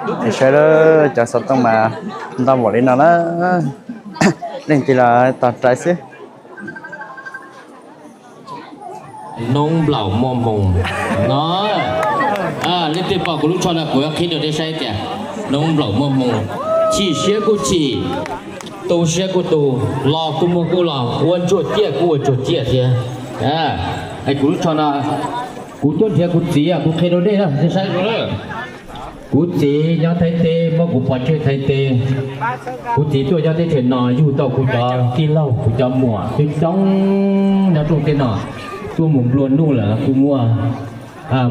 Saib lawm, cov xov tooj mas ntau npaum li no na, leej twg los tos rais xwb. Noob nplaum muaj hmoo no. Leej twg pom kuv lub tsho no kuv yuav qhib rau nej saib tias noob nplaum muaj hmoo, chim siab kuj chim, tu siab kuj tu, los kuj muag kuj los, ua ntsuag ciaj kuj ua ntsuag ciaj thiab. Kuv lub tsho no, kuv tuaj nrhiav kuv txiv, kuv qhia rau nej na, nej saib. Kuv txiv nyob Thaib teb, muab kuv pov tseg Thaib teb. Kuv txiv tuaj nyob teb chaws no yug tau kuv cov tij laug, kuv cov muam coob coob nyob rooj teb no, tuaj mus nplua nuj lawm kuj muaj,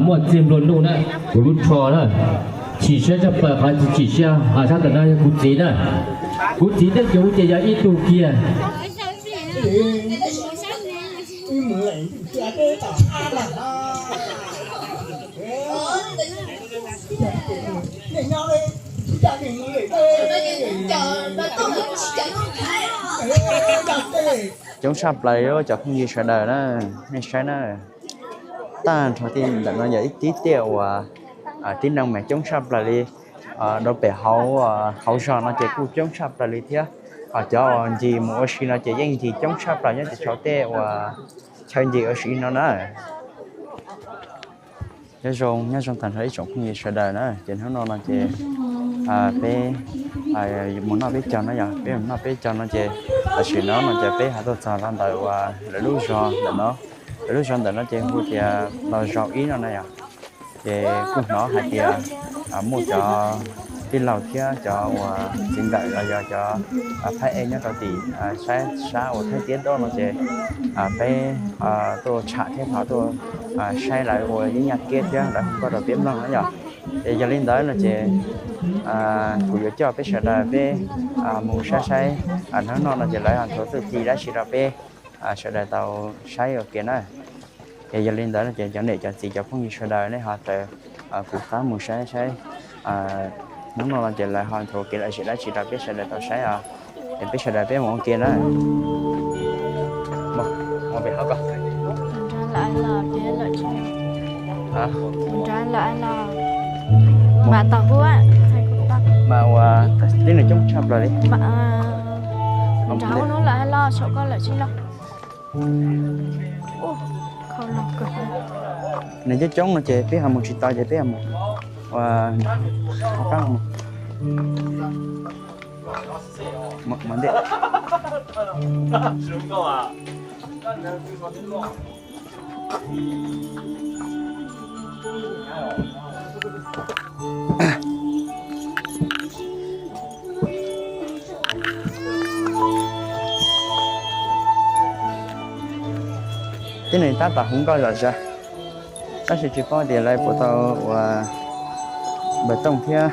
muaj txiag nplua nuj na. Kuv lub tsho na, chim siab tshaj plaws, qhov tsis chim siab sab ntawm no yog kuv txiv na. Kuv txiv tej kev ua ces yog ib tug kiag. Coob tshaj plaws li cov phooj ywg sawv daws na, nej saib na. Tag nrho tej ntawm no yog ib tib tiaj uas tib neeg mas coob tshaj plaws li. Rau pem hauv, hauv zos no ces kuj coob tshaj plaws li thiab. Ho cov uas ncig mus ua si no ces yeej ncig coob tshaj plaws nyob tim saum tej uas chaw ncig ua si no na. Nyob zoo, nyob zoo tag nrho ib tsoom phooj ywg sawv daws na, ces hnub no no ces peb mus noj peb caug no yog, peb mus noj peb caug no ces tam sim no no ces peb ho tuaj txog rau ntawm uas lawv lub zos ntawm no. Lawv lub zos ntawm no ces hu tias los zaus ib no na yog. Ces kuj hnov hais tias muaj cov tij laug thiab cov uas txiv ntawm los yog cov phab ej nyob rau tim saib sab uas Thaib Tiab Doj no ces peb tuaj tsham thiab thov tuaj saib lawv ua yeeb yaj kiab thiab lawv hu nkauj rau peb mloog na yog. Ces yog li ntawd no ces kuv yuav coj peb sawv daws peb mus saib saib hnub no no ces lawv ho nthuav txuj ci dab tsi rau peb sawv daws tau saib ua ke na. Ces yog li ntawd no ces cov niam cov txiv cov phooj ywg sawv daws nej ho raws kuv qab mus saib saib hnub no no ces lawv ho nthuav kev lom zem dab tsi rau peb sawv daws tau saib os. Ces peb sawv daws peb mus ua ke na. Mas ua tib nws coob tshaj plaws li. Nws coob coob no ces peb ho mus tsis tau ces peb ho mus ua qab mus ntej. Tib neeg tab tom hu nkauj zom zaws, tab sis tsis paub tias lawv puas tau ua npawg tooj thiab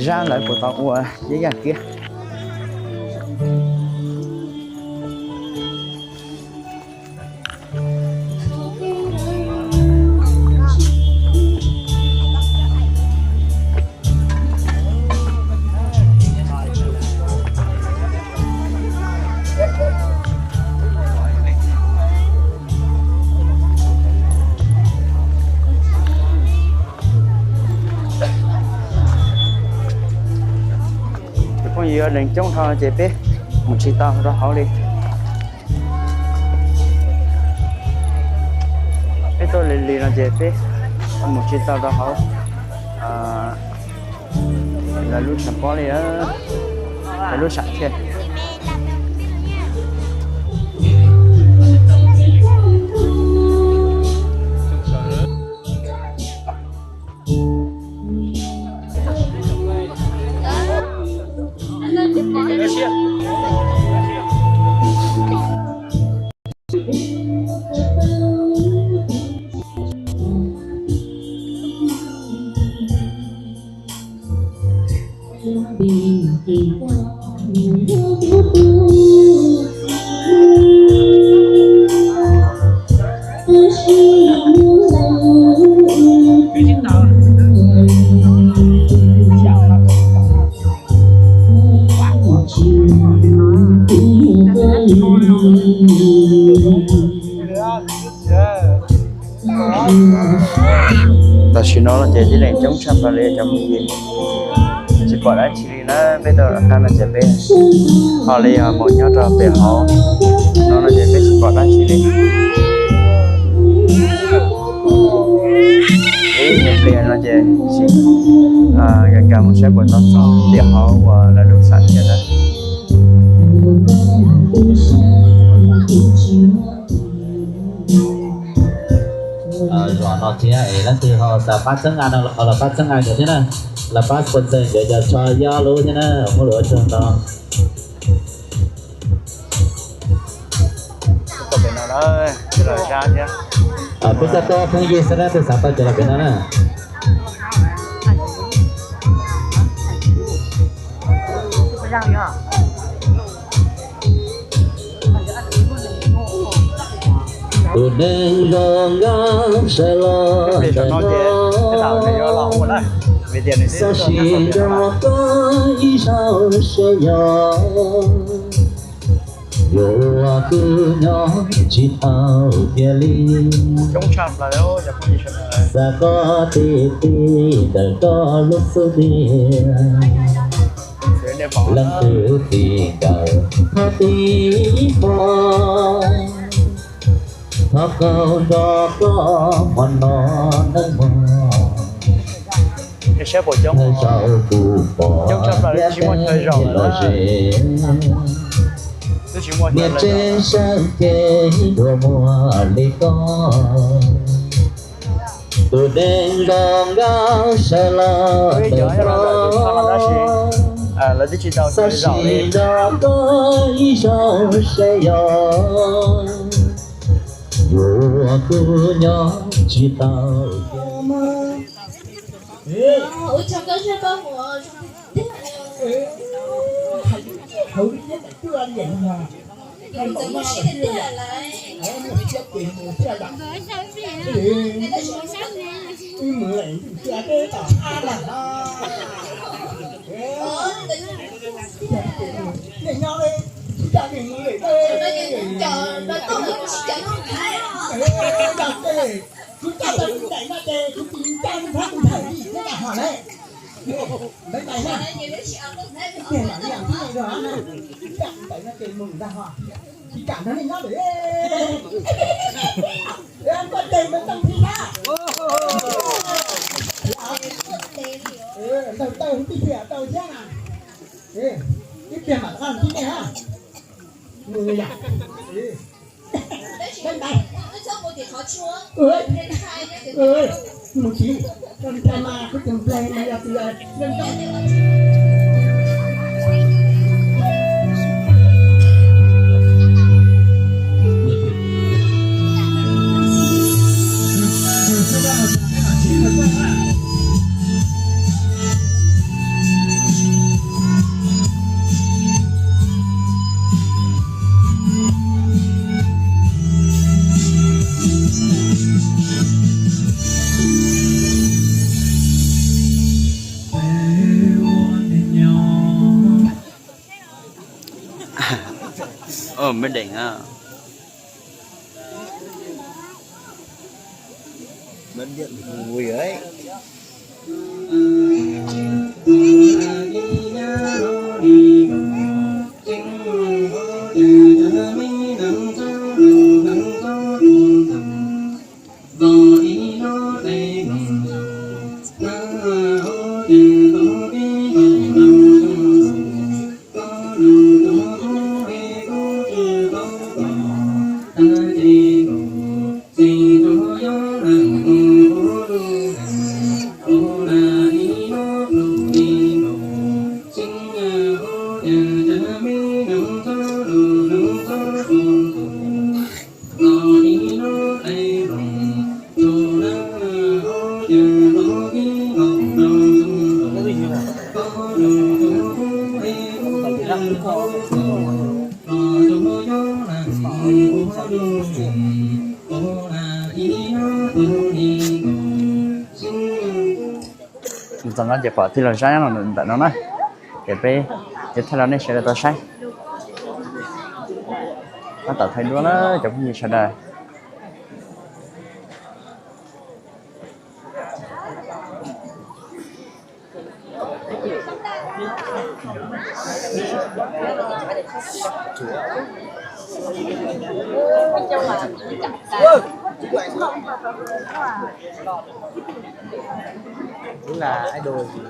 zab lawv puas tau ua yeeb yaj kiab. Cov phooj ywg leej coob dhau ces peb mus tsis tau rau hauv li. Peb tuaj lig lig no ces peb mus tsis tau rau hauv lawv lub tshav pob li, lawv lub tshav thiaj. Tam sim No no ces tib leeg coob tshaj plaws li cov phooj ywg, tsis pom dab tsi li na. Peb tau rov qab no ces peb ho li mus nyob rau pem hauv no no ces peb tsis pom dab tsi li. Ib nyuag pliag no ces sim kam mus saib puas tau txog tim hauv uas lawv lub xam thiab ntawd. Zaum no thiab es leej twg ho xav pab txheeb nqa no los ho los pab txheeb nqa nkawd thiab na. Los pab sponsor nkawd cov tsho yob lub thiab na, muaj lus ua tsaug ntau. Peb xav tau phooj ywg xwb na, twg xav tau cov los pem no na. Tus neeg zoo nkauj sawv los ntawm no, xav sim nrog koj ib zaug saib yog yuav kuv nyob tsis tau tiag li. Xav koj ti ti ntawm koj lub xub ntiag, leej twg tsis kawm tib hmo, thov koj nrog koj hmo no nawb mog. Saib puas coob, coob tshaj plaws li, twb tsis muaj chaw zaum lawm na. Twb tsis muaj chaw zaum lawm. Niam tsev sawv cev dua muag li koj, tus neeg zoo nkauj sawv los ntawm no, tab sis lawv twb tsis tau chaw zaum li. Xav sim nrog koj ib zaug saib yog yuav kuv nyob tsis tau tiag. Kuv coj tau tus daim no ces kuv tis ncaj mus thab tus ntawm li thiab ntag hos ne. Npawg tais na, ib pliag mam li mus thib nej zog na. Kuv coj tus daim no ces mus ntag hos. Tsis kam nrog nej nyob lawm. Npawg tais npawg tau thib na. Ntaug taw tij thiam tau thiab na. Ib pliag mam rov qab mus thib nej na. Mus yom. Bye bye. Mus txiv, koj ntshai mas kuv tus nplaig mas yog tus Ơ, mới đỉnh á. Bắn điện vui đấy. Mus txog no ces pom tij laug Zab nyob ntawm no na, ces peb yuav thaij rau nej sawv daws tau saib. Tab tom thaij duab na cov phooj ywg sawv daws. Đúng là idol gì?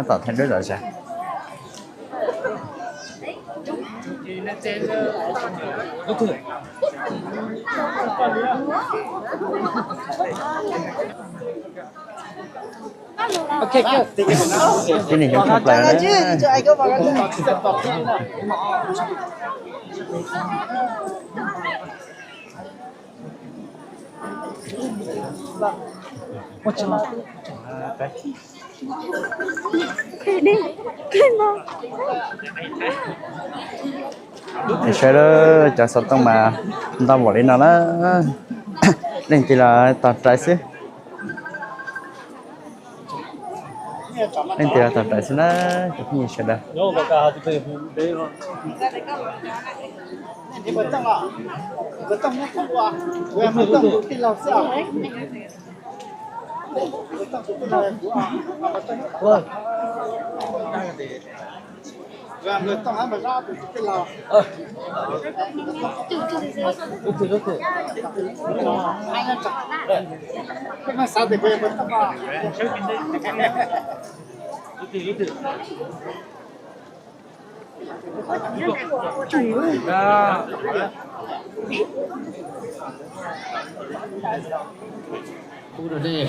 Tỏ thành đối tượng sao? Cái này không không phải nữa. Sawv daws, cov xov tooj mas ntau npaum li no na. Leej twg los tos rais xwb. Leej twg los tos rais xwb na, cov phooj ywg sawv daws.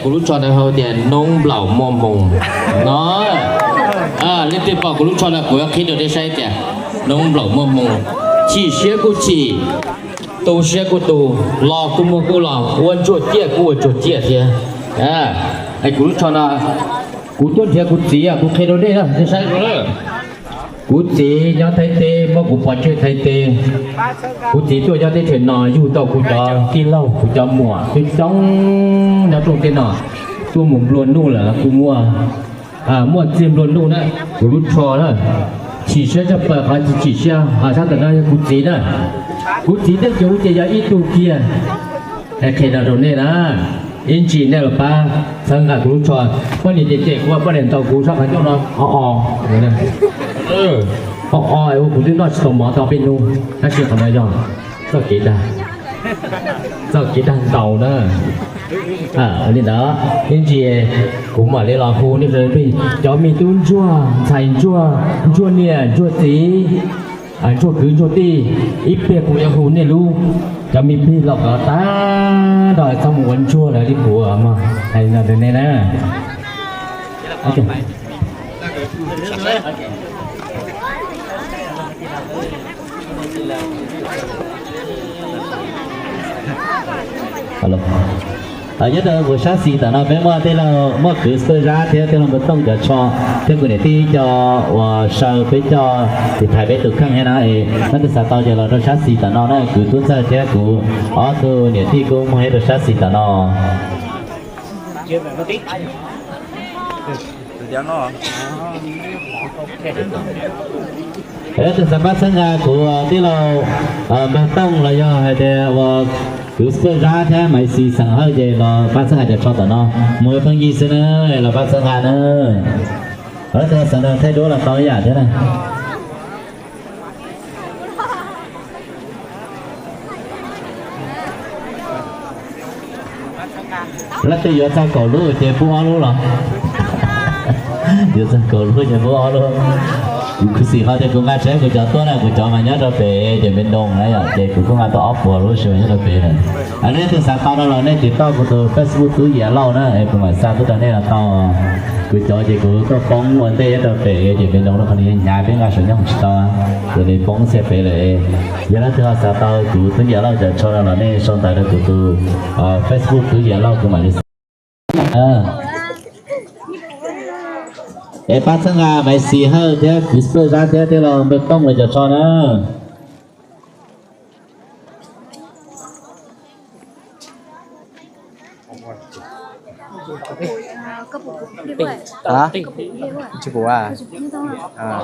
Kuv lub tsho ntawd hu tias Noob Nplaum Muaj Hmoo no. Leej twg pom kuv lub tsho no kuv yuav qhib rau nej saib tias Noob Nplaum Muaj Hmoo, chim siab kuj chim, tu siab kuj tu, los kuj muag kuj los, ua ntsuag ciaj kuj ua ntsuag ciaj thiab. Es kuv lub tsho no, kuv tuaj nrhiav kuv txiv, kuv qhia rau nej na, nej saib. Kuv txiv nyob Thaib teb, muab kuv pov tseg Thaib teb. Kuv txiv tuaj nyob teb chaws no yug tau kuv cov tij laug, kuv cov muam coob coob nyob rooj teb no, tuaj mus nplua nuj lawm kuj muaj, muaj txiag nplua nuj na. Kuv lub tsho na, chim siab tshaj plaws qhov tsis chim siab, sab tom no yog kuv txiv na. Kuv txiv tej kev ua ces yog ib tug kiag. Qhia no rau nej na, ib ntsis nej los pab txhawb nqa kuv lub tsho. Poj niam cem cem kuv, poj niam ntaus kuv sab qhov ncauj no o o, o o es ua kuv twb noj tsis tau mov tau peb hnub, tab sis qhov no yog txoj kev dag, txoj kev dag ntaus na. Li ntawd, ib ntsis kuv mam li los hu nej, cov me tub ntsuag, ntxhais ntsuag, ntsuag niam ntsuag txiv, ntsuag kwv ntsuag tij, ib pliag kuv yuav hu nej lub, cov me plig los kov tag nrho txhob mus ua ntsuag lawm li kuv mog, hais no rau nej na. Nyob rau kuv sab xis tom no peb muaj tej laug, muaj kwv Xawj Zab thiab tej laug Npawg Tooj cov tsho, thiab kuv niam tij cov uas saw peb cov tiv thaiv peb tus kheej thiab na. Es leej twg xav tau ces los rau sab xis tom no na, kuv tub ntxawg thiab kuv ob tug niam tij kuj muaj nyob rau sab xis tom no. Leej twg xav pab txhawb nqa kuv tij laug Npawg Tooj los yog hais tias uas kwv Xawj Zab thiab Maiv Xis xeem Hawj ces los pab txhawb nqa cov tsho tom no, mus ua pheej yig xwb na, los pab txhawb nqa na. Leej twg xav nrog thaij duab los tau ib yam thiab na. Leej twg yuav txog kaum lub ces pub ob lub los. Yuav txog kaum lub ces pub ob lub. Kuv khuv xim qhov tias kuv nqa tsev kuv cov tuaj na, kuv cov mas nyob rau pem ces me nroo na yom, ces kuv kuj nqa tau ob puas lub sis mas nyob rau pem na. Leej twg xav tau no los nej tiv tauj kuv tus Facebook Tub Yias Lauj na, kuv mam xa tuaj rau nej los tau. Kuv cov ces kuv tuaj poob ua ntej nyob rau pem ces me nroo, qhov no hnyav peb nqa saum nyob mus tsis tau, ces nws poob txhia pem lawm. Yog leej twg ho xav tau kuv Tub Yias Lauj cov tsho no los nej sau ntawv rau kuv tus Facebook Tub Yias Lauj kuv mam li xa. Es pab txhawb nqa Maiv Xis Hawj thiab kwv Xawj Zab thiab tej laug Npawg Tooj lawv cov tsho na. Hả? Chưa phủ à? À.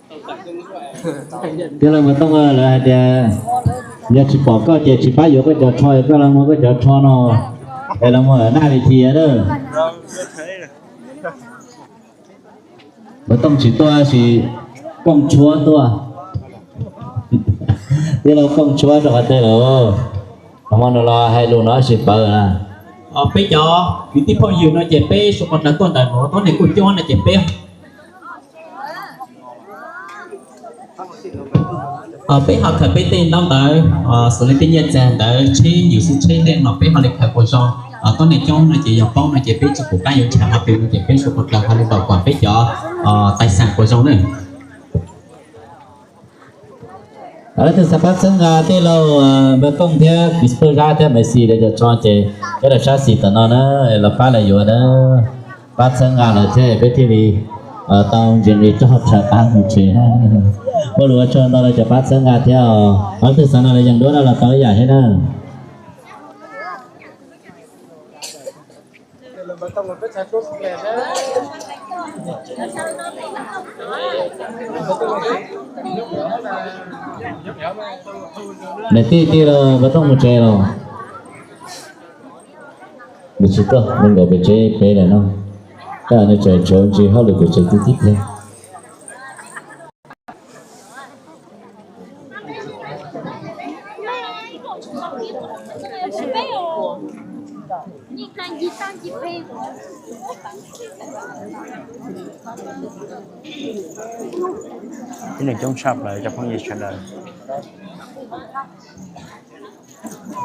Tij laug Npawg Tooj, lawv hais tias yog tsis pom koj ces tsis pab yuav koj cov tsho, koj los muag koj cov tsho no es los muag naj li thiab na. Npawg Tooj tsis tuaj, sis Kooj Tshuab tuaj. Tij laug Kooj Tshuab rau qhov twg lawm? Hmo no los hais lus no tsis pawv na. Peb cov kwv tij phooj ywg no ces peb sawv daws tuaj ntawm nuav, tuab neeg kuj coob no ces peb peb ho khaws peb tej ntaub ntawv, xws li tej nyiaj txiag ntawd tsheb, yus xwb tsheb tej no peb ho li khaws quas zoo. Tuab neeg coob no ces yog paub no ces peb tsis pum qab yuav nrhav qhov twg no ces peb sawv daws ho li npaum kom peb cov tais xaam quas zoo na. Leej twg xav pab txhawb nqa tij laug Npawg Tooj thiab Kis Pawg Zab thiab Maiv Xis lawv cov tsho ces nyob rau sab xis tom no na, los pab lawv yuav na, pab txhawb nqa lawv thiab peb thiaj li tau ntsees li roj rhawv qab mus tsev. Muaj lus ua tsaug ntau rau cov pab txhawb nqa thiab os. Leej twg xav noj los yees duab no los tau ib yam thiab na. Niam tij, tij laug Npawg Tooj mus tsev los? Nws tsis tuaj, nws nkaum pem tsev pem lawm no. Tab nws tseem tshuav ntsis hauj lwm pem tsev tib tib pliag. Tib neeg coob tshaj plaws cov phooj ywg sawv daws.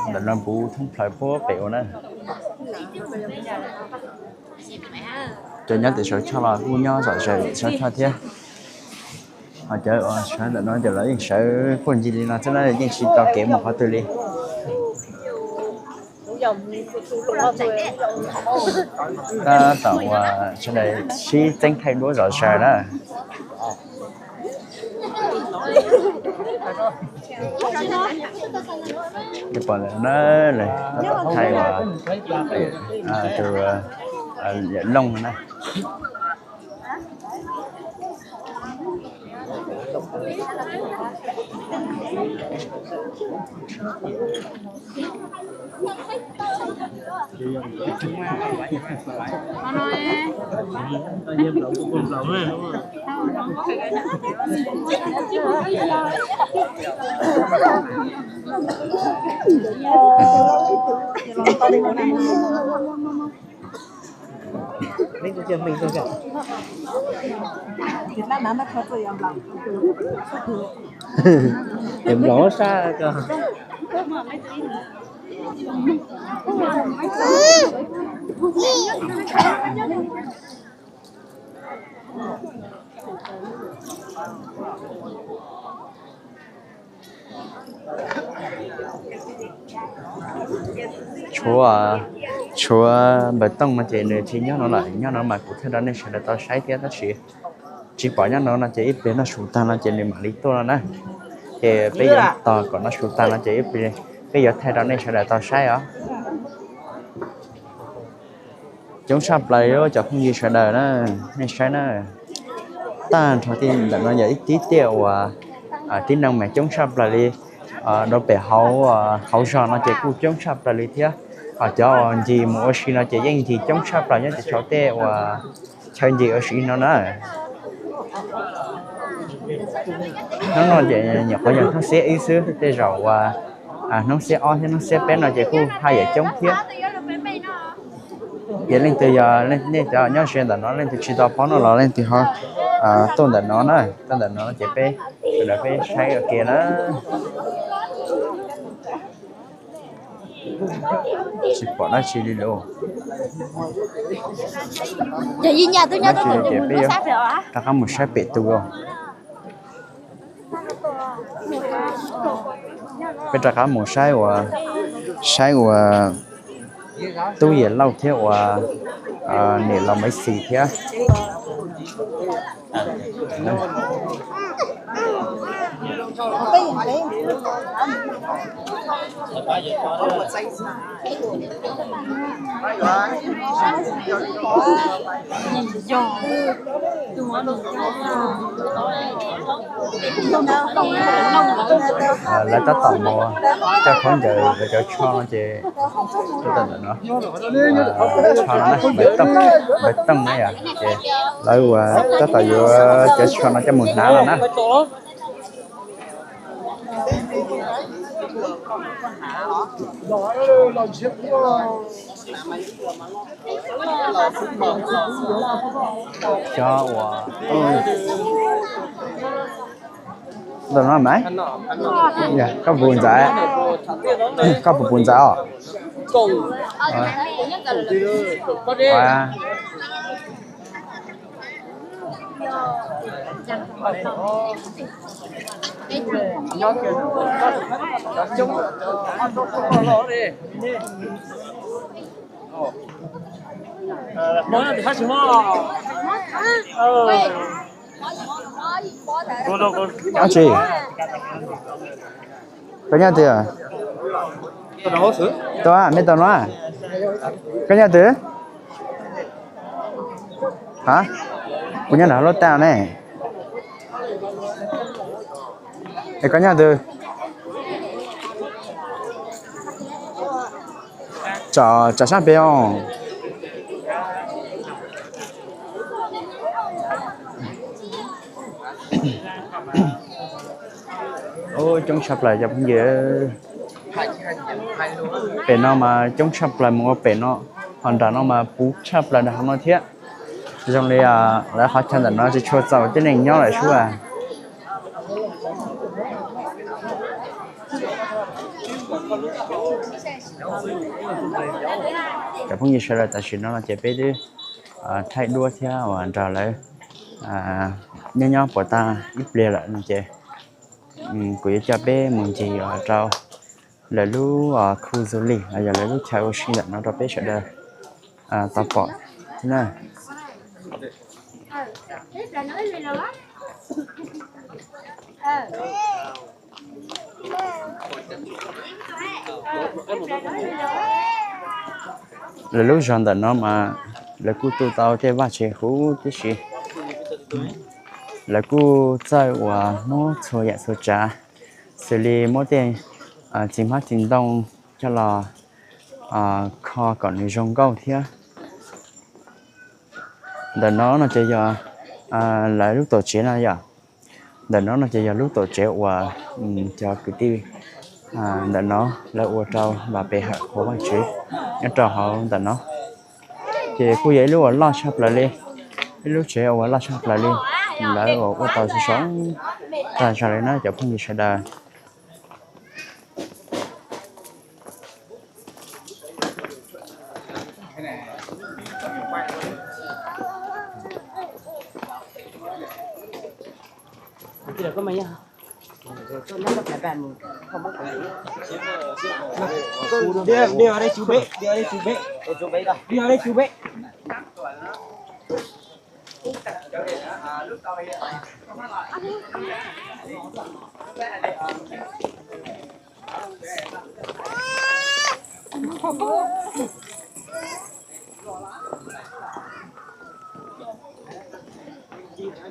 Ntawm no puv thoob plaws puag pem ua na. Cov nyob tim saum choj los kuj nyob zom zaws saum choj thiab. Ho cov uas sawv ntawm no ces lawv yeej sawv puag ncig li no xwb na, yeej tsis tau kev mus qhov twg li. Tab tom uas sawv daws sib txeeb thaij duab zom zaws na. Pom lawm na, tab tom thaij uas tus yawm looj na. Es nplaum sab ko. Tshuav, tshuav npawg Tooj no ces nws tsis nyob no lawm, nyob no mas kuv thiaj rau nej sawv daws tau saib thiab, tab sis tsis pom nyob no no ces ib pliag noj su tag no ces nws mam li tuaj no na. Ces peb yuav tos kom noj su tag no ces ib pliag peb yuav thaij rau nej sawv daws tau saib os. Coob tshaj plaws li cov phooj ywg sawv daws na, nej saib na. Tag nrho tej ntawm no yog ib tib tiaj uas tib neeg mas coob tshaj plaws li rau pem hauv, hauv zos no ces kuj coob tshaj plaws li thiab. Ho cov ncig mus ua si no ces yeej ncig coob tshaj plaws nyob tim saum tej uas chaw ncig ua si no na. Hnub no ces nyuam qhuav yog hnub xiab ib xwb, tej zaum uas hnub xiab ob thiab hnub xiab peb no ces kuj haj yam coob thiab. Ces leej twg yog nej cov nyob ze ntawm no leej twg tsis tau paub no los leej twg ho tuaj ntawm no na, tuaj ntawm no ces peb sawv daws peb saib ua ke na. Tsis pom dab tsi li lauj. Dab tsi ces peb rov qab mus saib pem tus. Peb rov qab mus saib uas, saib uas tub yawm Lauj thiab uas niam laus Maiv Xis thiab. Lawv tab tom mus coj khaub ncaws lawv cov tsho no ces, tab tom ntawm no, tsho no na, npawg Tooj, npawg Tooj na yom, ces lawv ua tab tom yuav cov tsho no coj mus hnav no na. Cov uas ntawm no mas, koj puas ntxav, koj puas puas ntxav os? Dab tsi? Koj nyob twg? Tau, mej tau no. Koj nyob twg? Ha, kuv nyob nram lub taj ne. Es koj nyob twg? Tsam sab pem os. Coob tshaj plaws cov phooj ywg. Pem no mas coob tshaj plaws mus ua pem no, ho nram no mas puv tshaj plaws nram hauv no thiab. Zoo li lawv qhov chaw ntawm no tsis tshua txaus cov neeg nyob lawm sub. Cov phooj ywg sawv daws, tam sim no no ces peb twb thaij duab thiab uas nrog lawv nyob nyob puas tag ib pliag lawm no ces kuv yuav coj peb mus ncig rau lawv lub khu du lịch los yog lawv lub chaw ua si ntawm no rau peb sawv daws tau pom thiab na. Lawv lub zos ntawm no mas lawv kuj tu tau tej vaj tse huv tib si. Lawv kuj txawj uas muab txhua yam txhua tsav, xws li muab tej txiv hmab txiv ntoo coj los kho kom nws zoo nkauj thiab. Ntawm no no ces yog lawv lub tuam tsev no yom. Ntawm no no ces yog lub tuam tsev uas cov kwv tij ntawm no lawv ua rau los pe hawm qhuas Vajtswv nyob rau hauv ntawm no. Ces kuj yog ib lub uas loj tshaj plaws li, ib lub tsev uas loj tshaj plaws li, lawv uas ua tau zoo zoo tag zog li na cov phooj ywg sawv daws.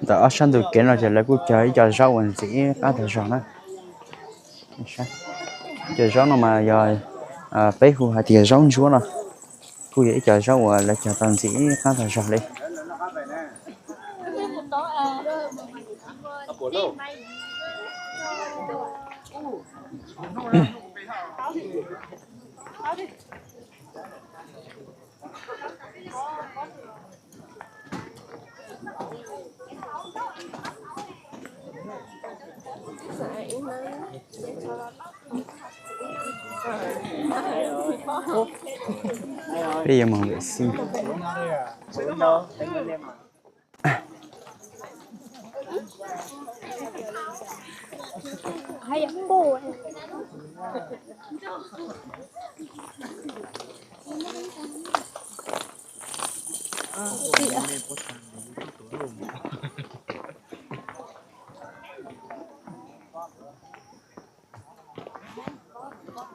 Ntawm ob sab ntug kev no ces lawv kuj cog ib co zaub uas ntxim qab tag zog na. Cov zaub no mas yog peb hu hais tias zaub ntsuab no, kuj yog ib co zaub uas lawv cog tau ntxim qab tag zog li. Peb yuav mus vệ sinh.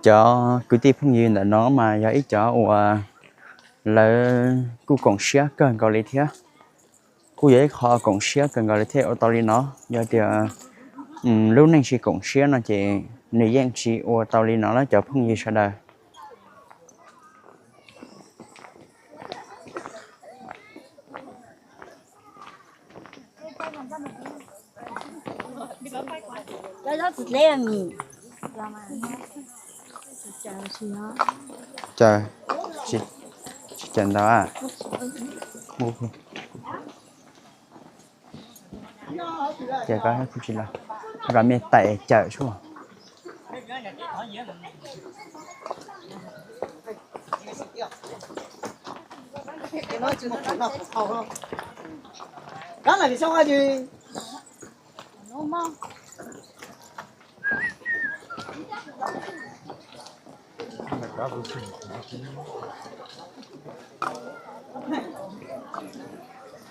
Cov kwv tij phooj ywg ntawm no mas yog ib cov uas lawv kuj koom siab kawg nkaus li thiab. Kuj yog ib qho koom siab kawg nkaus li thiab ua tau li no. Yog tias lub neej tsis koom siab no ces nws yeej tsis ua tau li no lawm cov phooj ywg sawv daws. Caws, tsis caws ntau. Ces koj tsis los, kom mej tais caws sub.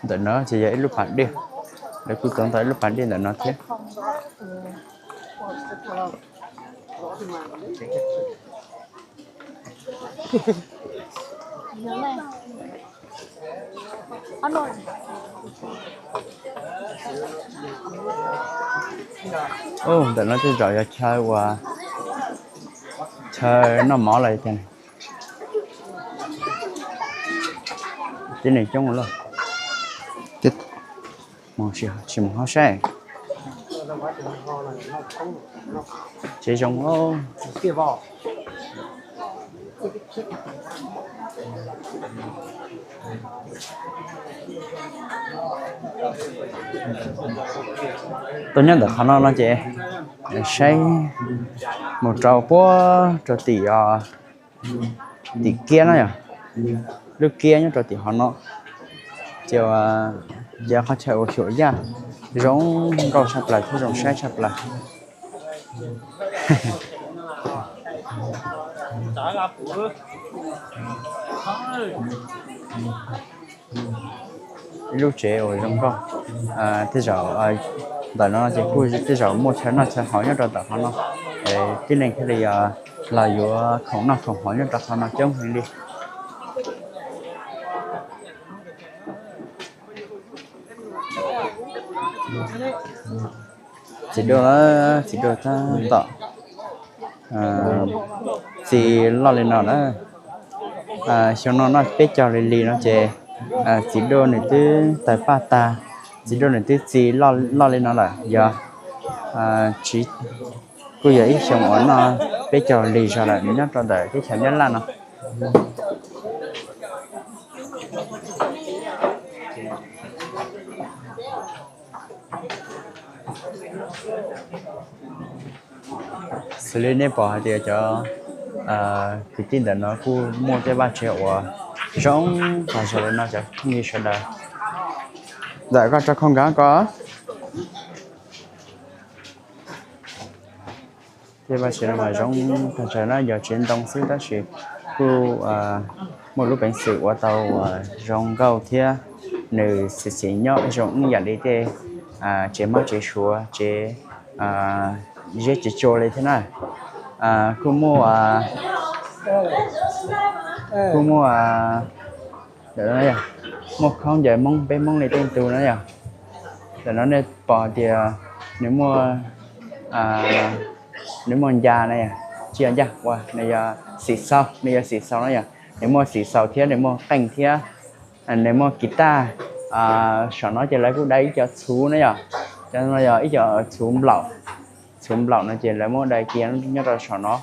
Ntawm no ces yog ib lub pas dej, lawv kuj tau ntawm ib lub pas dej ntawm no thiab. Ntawm no tej zaum yog chaw uas chaw noj mov los cas. Tib neeg coob lawm. Tsis mus hauv saib. Tsev zoo. Tuaj nyob ntawm qhov no no ces saib mus rau puag rau tim os, tim kiab no yog lub kiab nyob rau tim hov no. Ces, ces qhov chaw uas xyuam yaj zoo nkauj tshaj plaws thiab zoo saib tshaj plaws. Ib lub tsev uas zoo nkauj. Tej zaum ntawm no ces kuj tej zaum muaj chaw noj chaw haus nyob rau ntawm qhov no, tib neeg thiaj li los yuav khoom noj khoom haus nyob rau qhov no coob heev li. Txiv duaj, txiv duaj tab tom txi loj li no na. Xyoo no noj peb caug li li no ces txiv duaj nws twb tawg paj tag, txiv duaj nws twb txi loj li no lawm. Yog, kuj yog ib xyoo uas noj peb caug li zog lawm nyob rau ntawm teb chaws Nyab Laj no. Xws li nej pom hais tias cov kwv tij ntawm no kuj muaj tej vaj tsev uas zoo tag zog li no cov phooj ywg sawv daws. Ntawm koj rau khau nkav ko. Tej vaj tsev no mas zoo tag zog na, yog tsev ntoo xwb tab sis kuj muaj lub peev xwm ua tau uas zoo nkauj thiab nws xim xim nyob zoo ib yam li tej tsev mab tsev suav tsev zeb tsev tsua li thiab na. Kuj muaj, kuj muaj, muaj khaub ncaws Hmoob peb Hmoob li tej tug na yog. Ntawm no nej pom tias nws muaj, nws muaj ncas na yog, tsis yog ncas ua nws yog xim xaus, nws yog xim xaus na yog, nws muaj xim xaus thiab nws muaj qeej thiab nws muaj kiv taj. Saum no ces lawv kuj dai ib co txhuv na yog, cov no yog ib co txhuv nplaum, txhuv nplaum no ces lawv muab dai kiag nyob rau saum no.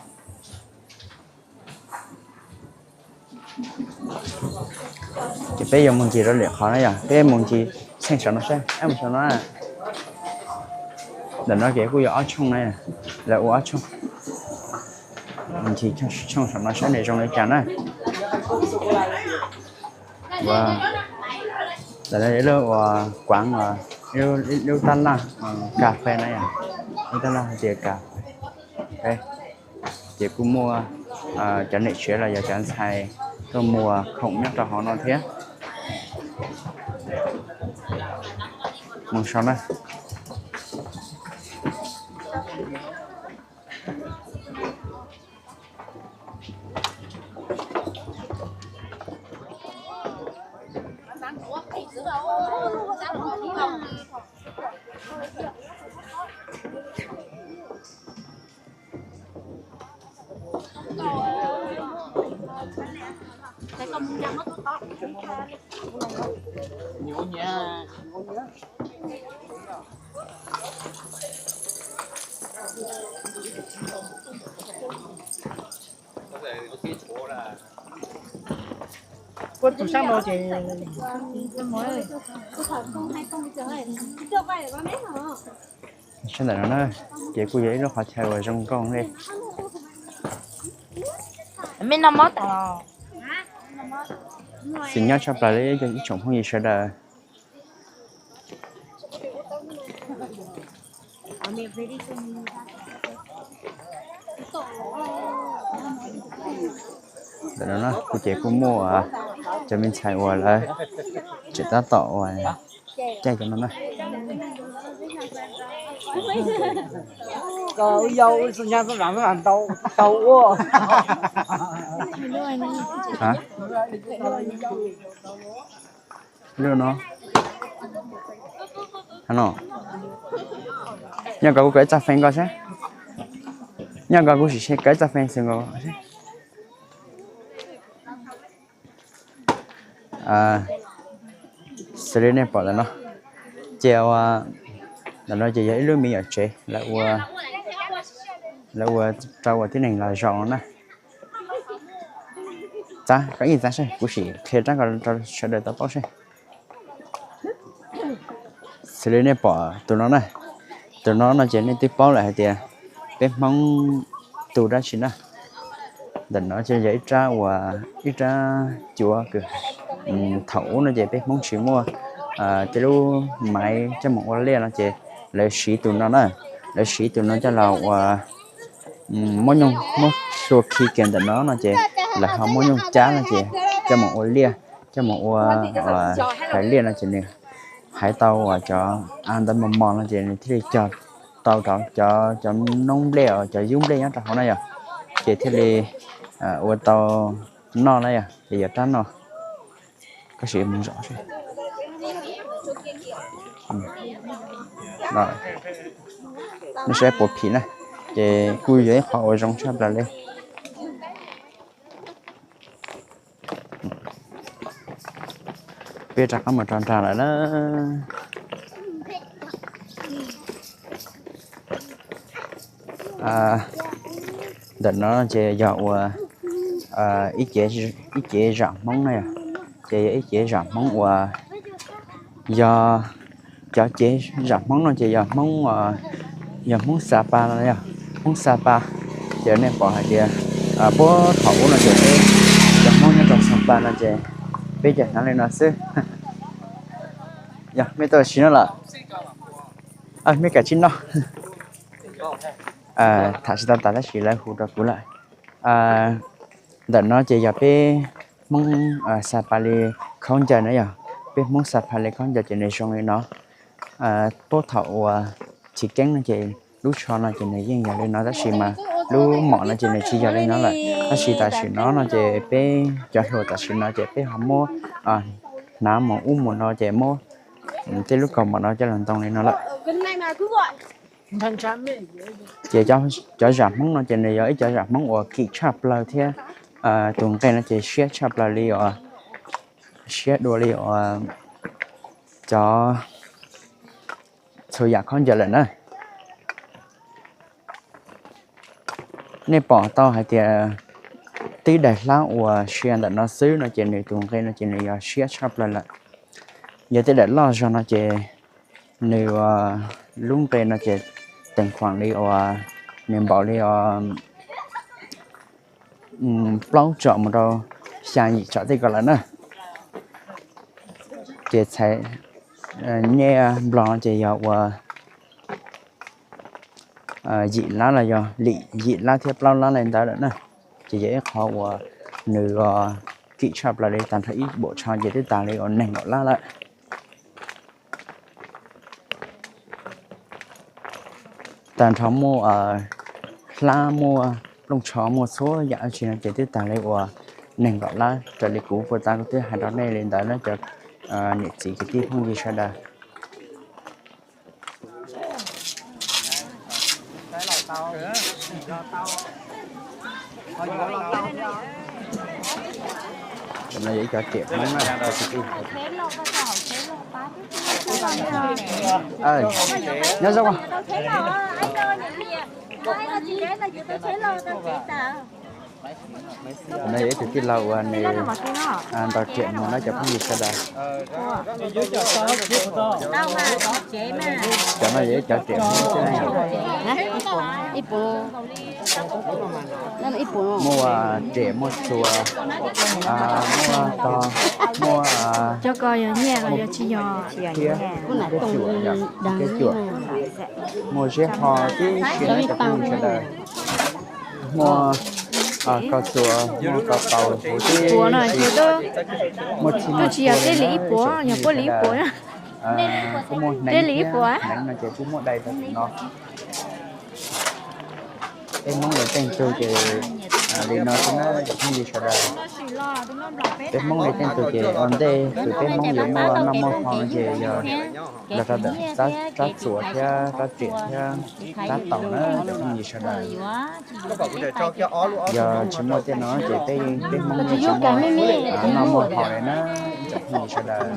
Ces peb yuav mus ncig rau lwm qhov na yog, peb mus ncig tsheej saum no saib, mus saum no. Ntawm no ces kuj yuav ob tshooj na, lawv ua ob tshooj. Mus ncig tshooj saum no saib nws zoo li cas na. Ntawm no ib lub uas kuav, lub tab laj kas fes na yog, lub tab laj hais tias kas fes. Ces kuj muaj cov niam tsev los yog cov ntxhais tuaj muag khoom nyob rau hauv no thiab. Mus saum na. Sab ntawm no na, ces kuj yog ib lub qhov chaw uas zoo nkauj li. Xis nyob tshaj plaws li ib tsoom phooj ywg sawv daws. Ntawm no kuj ces kuj muaj cov me ntxhais uas lawv tseem tab tom uas caij cov no na. Lub no, nyob ko kuv kawm ib txoj feem nkaus seb, nyob ko kuv sim kawm ib txoj feem xwb nkaus seb. Xws li nej pom ntawm no, ces ua, ntawm no ces yog ib lub me nyuam tsev lawv ua, lawv ua rau uas tib neeg los zaum no na. Txav, koj ib txav seb, kuv sim qhia rab ko rau sawv daws tau paub seb. Xws li nej pom tus no na, tus no no ces nej twb paub lawm hais tias peb Hmoob tu dab tsi na. Ntawm no ces yog ib rab uas ib rab cuav kws thaum ub no ces peb Hmoob tsis muaj tej lub maiv coj mus ua liaj no ces lawv siv tus no na, lawv siv tus no coj los ua muab nyooj muab hlua khi kiag ntawm no no ces lawv ho muab nyooj cab no ces coj mus ua liaj, coj mus ua hais liaj no ces nws hais tau uas cov av ntawd mos mos no ces nws thiaj li cog tau rau cov, cov noob nplej, cov yub nplej nyob rau hauv na yog, ces thiaj li ua tau noj na yog, ces yog rab no. Koj sim mus zov seb. Nej saib puas phim na, ces kuj yog ib qho uas zoo tshaj plaws li. Peb rov qab mus rau nrag lawm na. Ntawm no ces yog ua ib cev zam Hmoob na yog, ces yog ib cev zam Hmoob uas yog cov cev zam Hmoob no ces yog Hmoob, yog Hmoob Xa Pa no yog, Hmoob Xa Pa. Ces nej pom hais tias puag thaum ub no ces peb cov Hmoob nyob rau Xa Pa no ces peb cov hnav li no xwb. Yog mej tuaj sim noj lawm, mej kav tsij noj. Tham tsis tau tas tab sis lawv hu rau kuv lawm. Ntawm no ces yog peb Hmoob Xa Pa li khaub ncaws na yog, peb Hmoob Xa Pa li khaub ncaws ces nws zoo li no. Puag thaum uas chiv keeb no ces lub tsho no ces nws yeej yog li no tab sis mas lub mom no ces nws tsis yog li no lawm. Tab sis tam sim no no ces peb cov hluas tam sim no ces peb ho muab hnav mus ub mus no ces muab tej lub kaus mom no coj los ntoo li no lawm. Ces cov zam Hmoob no ces nws yog ib cov zam Hmoob uas kim tshaj plaws thiab tus nqe no ces siab tshaj plaws li os, siab dua li os cov txhua yam khaub ncaws lawm na. Nej pom tau hais tias tib daim hlab uas sia ntawm no xwb no ces nws tus nqe no ces nws yog siab tshaj plaws lawm. Yog tej daim loj zog no ces nws lub nqe no ces teem khuam li uas nws npaum li os plaub tsom mus rau xya yim tsom tej ko lawm na. Ces txhais nyej nplog no ces yog uas yim lab los yog lim yim lab thiab plaub lab li ntawd lawm na. Ces yog ib qho uas nws kim tshaj plaws li, tag nrho ib npaum tsho ces twb tag li uas nees nkaum lab lawm. Tag nrho muaj hlab, muaj plooj tsho, muaj txhua yam dab tsi no ces twb tag li uas nees nkaum lab raws li kuv puag ta kuv twb hais rau nej li ntawd na cov niam txiv kwv tij phooj ywg sawv daws. Cov no yog ib cov riam Hmoob na. Nyob zoo. No yog ib tug tij laug uas nws ntaus riam mus na cov phooj ywg sawv daws. Cov no yog ib cov riam Hmoob xwb na. Muaj riam, muaj txuas, muaj tog, muaj thiab, muaj kab cuam, muaj ziab ho tib si na cov phooj ywg sawv daws. Muaj kaus txuas, muaj kaus taus huv tib si, muaj txhij muaj txhua li na. Kuj muaj hneev thiab, hneev no ces kuj muaj dai rau tim no. Peb Hmoob li teej tug ces li no xwb na cov phooj ywg sawv daws. Peb Hmoob li teej tug ces ua ntej xwm peb Hmoob yuav muaj noj muaj haus no ces yog los rau ntawm rab txuas thiab rab riam thiab rab taus na cov phooj ywg sawv daws. Yog tsis muaj tej no ces peb, peb Hmoob yeej tsis muaj noj muaj haus li na cov phooj ywg sawv daws.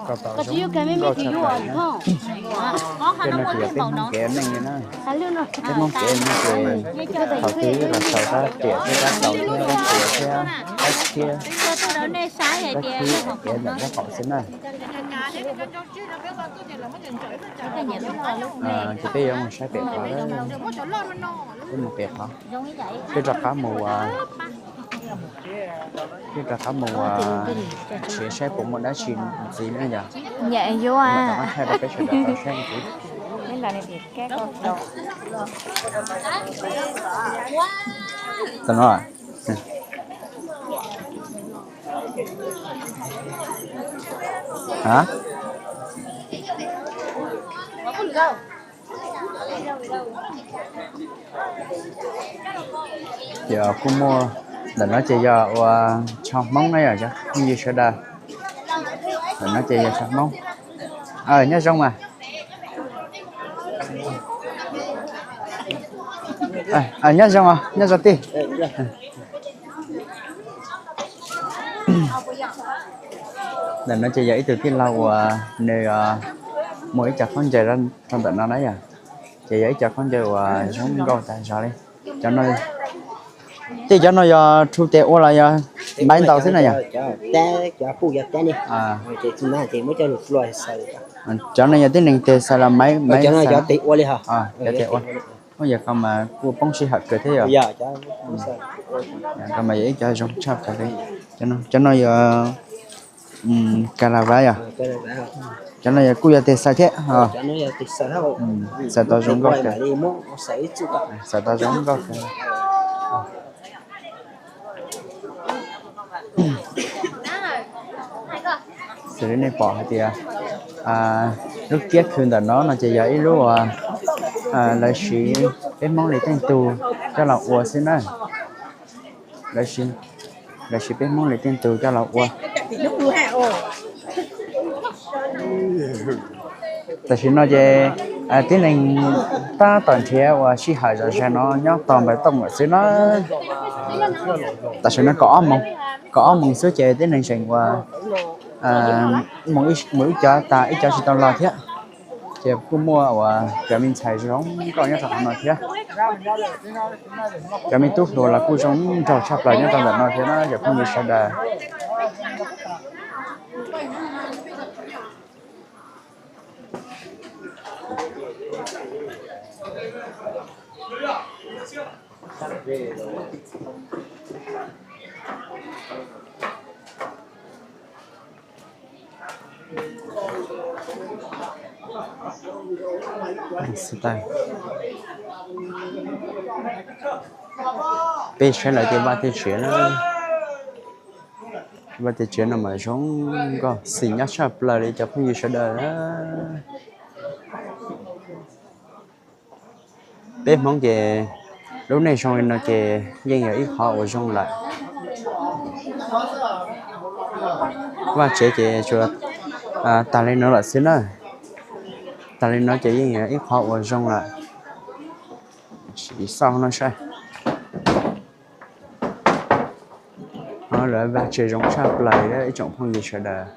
Kaus taus zoo nkauj tshaj plaws na. Tej no ces yog peb Hmoob kev neej li na. Peb Hmoob kev neej ces thaum twg los xaws rab riam thiab rab taus thiab rab txuas thiab rab tshiab, rab khib kev ntawm rab qaum xwb na. Ces peb yuav mus saib pem qhov, peb mus pem qhov, peb rov qab mus, peb rov qab mus ua, saib puas muaj dab tsi ntxiv na yog. Nyam yuav rov qab thaij rau peb sawv daws tau saib ntxiv. Tau no. Ces kuj muaj, ntawm no ces yog ua tsho Hmoob na yom, phooj ywg sawv daws. Ntawm no ces yog tsho Hmoob. Nyob zoo mas. Nyob zoo, nyob zoo tij. Ntawm no ces yog ib tug tij laug uas nws muag ib co khaub ncaws rau ntawm no na yom. Ces yog ib co khaub ncaws uas zoo nkauj tas zog li. Cov no, tij, cov no yog rhu tes ua los yog maiv ntaus xwb na yom? Cov no yog tib neeg tes xaws los maiv, maiv xaws. Cov tes ua, ua yog ko mas kuj poob sij hawm kawg thiab yom. Ko mas yog ib co zoo tshaj plaws li. Cov no yog ka la vav yom. Cov no yog kuj yog tes xaws thiab. Xaws tau zoo nkauj kawg. Xaws tau zoo nkauj kawg. Xws li nej pom hais tias lub kiab khw ntawm no no ces yog ib lub uas lawv siv peb Hmoob li teej tug coj los ua xwb na. Lawv siv peb Hmoob li teej tug coj los ua. Tam sim no ces tib neeg tab tom nrhiav uas sij hawm zom zaws no nyob tos npawg Tooj lawm xwb na. Tam sim no kaum ob moos, kaum ob moos xwb ces tib neeg tseem uas mus ib co tas, ib co tsis tau los thiab. Ces kuj muaj uas cov me ntxhais zoo nkauj nyob rau qhov no thiab. Cov me tub hluas los kuj zoo nraug tshaj plaws nyob rau ntawm no thiab na cov phooj ywg sawv daws. Peb saib lawv tej vaj tej tsev na. Vaj tej tsev no mas zoo nkauj xim nyab tshaj plaws li cov phooj ywg sawv daws. Peb Hmoob ces lub neej zoo li no ces yeej yog ib qhov uas zoo lawm. Vaj tsev ces tsuas tag li no lawm xwb na. Tag li no ces yeej yog ib qhov uas zoo lawm. Sim xauj no saib. Lawv vaj tsev zoo tshaj plaws ib tsoom phooj ywg sawv daws.